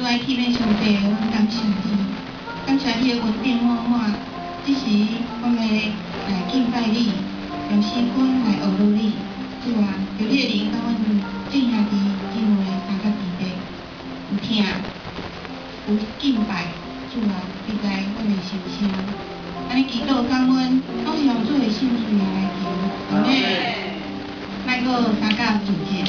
愛天的上帝，阮感謝你，感謝你的恩典滿滿。這時我們來敬拜你，用詩歌來學魯你。主啊，求你的靈佮阮眾兄弟姊妹相佮伫咧，有疼，有敬拜，主啊，你知阮的心聲。按呢祈禱感恩，攏是用主的聖名來求，阿們。來閣相佮聚集。